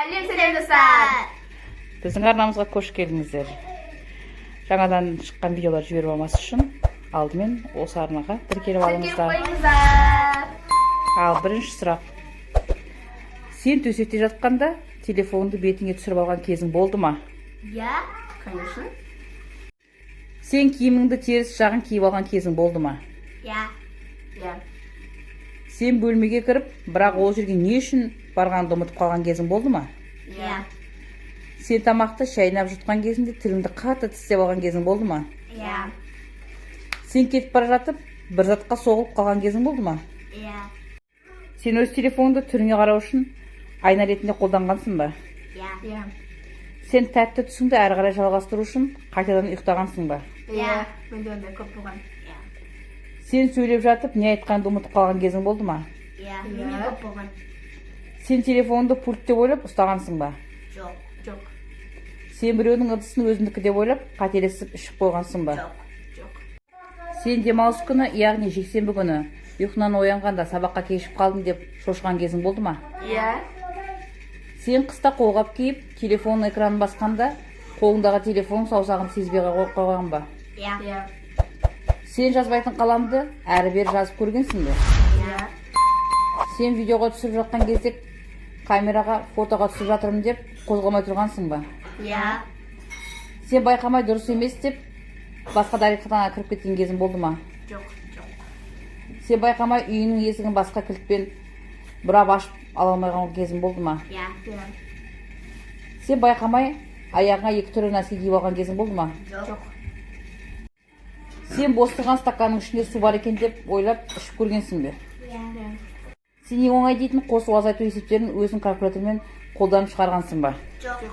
Сәлем, сәлем, достар! Біздің арнамызға қош келдіңіздер. Жаңадан шыққан видеолар жіберіп алмас үшін алдымен осы арнаға тіркеліп Тіркеліп алыңыздар. қойыңыздар. Ал бірінші сұрақ: сен төсекте жатқанда телефоныңды бетіңе түсіріп алған кезің болды ма? Иә, конечно. Сен киіміңді теріс жағын киіп алған кезің болды ма? Иә. Иә. Сен бөлмеге кіріп, бірақ ол жерге не үшін барғаныңды ұмытып қалған кезің болды ма? Иә. Сен тамақты шайнап жұтқан кезінде тіліңді қатты тістеп алған кезің болды ма? Иә. Сен кетіп бара жатып, бір затқа соғылып қалған кезің болды ма? Иә. Сен өз телефоныңды түріңе қарау үшін айна ретінде қолданғансың ба? Иә. Иә. Сен тәтті түсіңді әрі қарай жалғастыру үшін қайтадан ұйықтағансың ба? Иә. Менде ондай көп болған. Иә. Сен сөйлеп жатып, не айтқаныңды ұмытып қалған кезің болды ма? Иә. Менде көп болған. Сен телефоныңды пульт деп ойлап ұстағансың ба? Жоқ. Жоқ. Сен біреудің ыдысын өзіңдікі деп ойлап, қателесіп ішіп қойғансың ба? Жоқ. Жоқ. Сен демалыс күні, яғни жексенбі күні ұйқынан оянғанда сабаққа кешігіп қалдым деп шошыған кезің болды ма? Иә. Сен қыста қолғап киіп, телефонның экранын басқанда, қолыңдағы телефон саусағын сезбей қойған ба? Иә. Иә. Сен жазбайтын қаламды әрі бері жазып көргенсің бе? Иә. Сен видеоға түсіріп жатқан кезде камераға фотоға түсіп жатырмын деп қозғалмай тұрғансың ба? Иә. Сен байқамай дұрыс емес деп басқа дәретханаға кіріп кеткен кезің болды ма? Жоқ. Жоқ. Сен байқамай үйіңнің есігін басқа кілтпен бұрап ашып ала алмай қалған кезің болды ма? Иә. Иә. Сен байқамай аяғыңа екі түрлі носки киіп алған кезің болды ма? Жоқ. Сен бос тұрған стаканның ішінде су бар екен деп ойлап ішіп көргенсің бе? Иә. Сен ең оңай дейтін қосу, азайту есептерін өзің калькулятормен қолданып шығарғансың ба? Жоқ.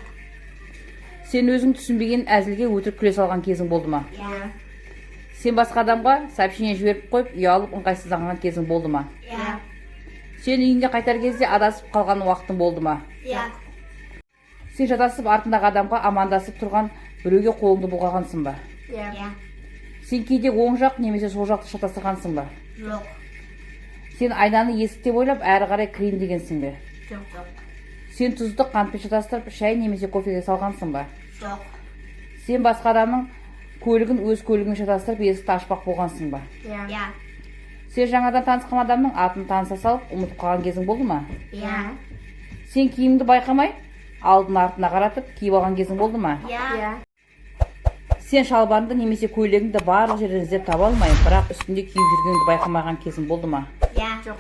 Сен өзің түсінбеген әзілге өтірік күле салған кезің болды ма? Иә. Сен басқа адамға сообщение жіберіп қойып, ұялып, ыңғайсызданған кезің болды ма? Иә. Сен үйіңде қайтар кезде адасып қалған уақытың болды ма? Иә. Сен шатасып, артындағы адамға амандасып тұрған біреуге қолыңды бұлғағансың ба? Иә. Сен кейде оң жақ немесе сол жақты шатастырғансың ба? Жоқ. Сен айнаны есік деп ойлап, әрі қарай кірейін дегенсің бе? Жоқ. Жоқ. Сен тұзды қантпен шатастырып, шай немесе кофеге салғансың ба? Жоқ. Сен басқа адамның көлігін өз көлігіңмен шатастырып, есікті ашпақ болғансың ба? Иә. Сен жаңадан танысқан адамның атын таныса салып, ұмытып қалған кезің болды ма? Иә. Сен киіміңді байқамай алдын артына қаратып киіп алған кезің болды ма? Иә. Сен шалбарыңды немесе көйлегіңді барлық жерден іздеп таба алмай, бірақ үстінде киіп жүргеніңді байқамаған кезің болды ма? Иә. Жоқ.